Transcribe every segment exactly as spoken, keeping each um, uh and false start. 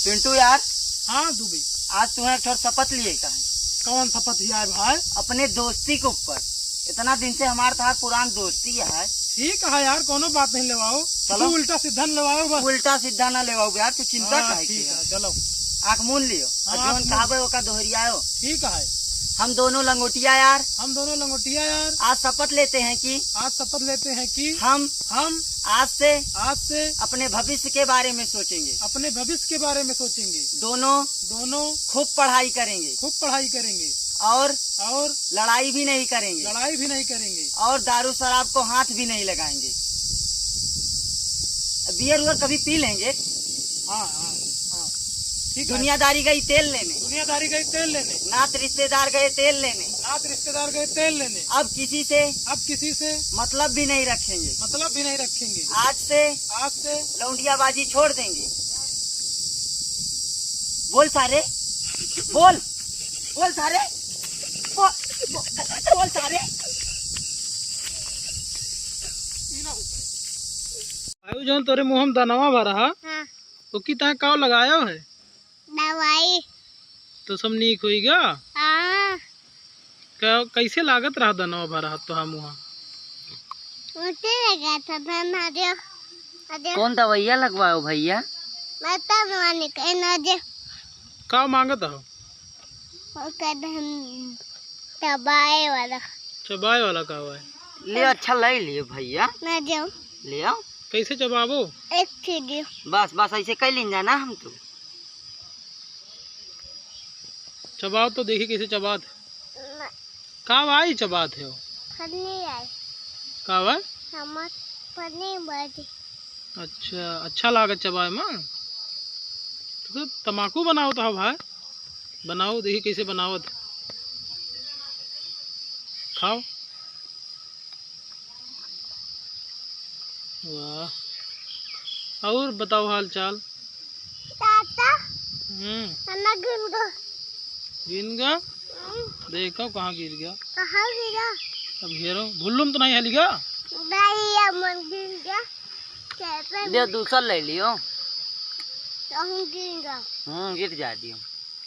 पिंटू यार। हाँ दुबे। आज तुम्हें एक ठो शपथ लिए का है। कौन शपथ लिया है भाई? अपने दोस्ती के ऊपर। इतना दिन से हमार तहार पुरान दोस्ती है। ठीक है यार, कोनो बात नहीं लेवाओ। चलो। तू उल्टा सीधा न लेवाओ बस। उल्टा सीधा ना लेवाओ यार, तू चिंता हाँ, काहे ठीक की है, है? चलो। आँख मून लियो। हाँ, और जौन आँख मून। कहावे ओका दोहरियाओ। ठीक है। हम दोनों लंगोटिया यार। हम दोनों लंगोटिया यार। आज शपथ लेते हैं कि आज शपथ लेते हैं कि हम हम आज से आज से अपने भविष्य के बारे में सोचेंगे। अपने भविष्य के बारे में सोचेंगे। दोनों दोनों खूब पढ़ाई करेंगे। खूब पढ़ाई करेंगे। और और लड़ाई भी नहीं करेंगे। लड़ाई भी नहीं करेंगे। और दारू शराब को हाथ भी नहीं लगाएंगे। बियर उयर कभी पी लेंगे। हाँ, हाँ, हाँ। ठीक है। दुनियादारी गई तेल लेने। दुनियादारी गई तेल लेने। नात रिश्तेदार गए तेल लेने। नात रिश्तेदार गए तेल लेने। अब किसी से अब किसी से मतलब भी नहीं रखेंगे। मतलब भी नहीं रखेंगे। आज से आज से लौंडियाबाजी छोड़ देंगे। बोल सारे, बोल, बोल सारे, बोल, बोल, बोल सारे। आयु जौन तोरे मुँह में दनवा भरा है, हाँ। ओकी तैं का लगायो है? दवाई। तो सब नीक होइगा? हाँ। क-, कैसे लागत रहा दनवा भरा तोहा मुँहा? ऊँचे लगा था, फिर मारियो, मारियो। कौन दवाइया लगवाओ भैया? मैं तो मुँहा निकल ना दे। का मांगत हो? वो कहते हम चबाए वाला। चबाए वाला का हुआ है? ले अच्छा ले लियो भैया। ना दो। ले आओ। कैसे चबाबो? एक चीज। बस, बस ऐसे कह लीन जाना हम तो। चबाओ तो देखी कैसे चबात। ना। का भाई चबात है वो? फन्नी आई। का भाई? हमर फन्नी बाजी। अच्छा, अच्छा लागत चबाए में? तो तमाकू बनाओ तो भाई। बनाओ, देखी कैसे बनावत। खाओ। वाह। और बताओ हाल चाल। चाचा, हम्म। खाना गिन गो। गिन गा? हम्म। देखो कहाँ गिर गया। कहाँ गिरा? अब घेरो। भुल्लुम तो नहीं हली गा? नहीं, ये मन गिन गया। कैसे दे, दूसर ले लियो। तो हम गिन गया। हम्म, गिर जा दियो।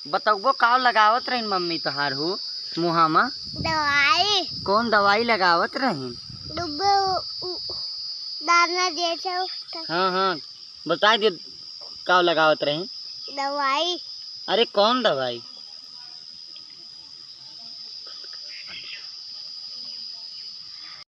बतउबो का लगावत रहिन मम्मी तोहार हो मुँहा मा? दवाई। कौन दवाई लगावत रहिन? डुबे उ-, उ-, दाना जैसे उठता। हाँ, हाँ, बताइ दे का लगावत रहिन। दवाई। अरे कौन दवाई?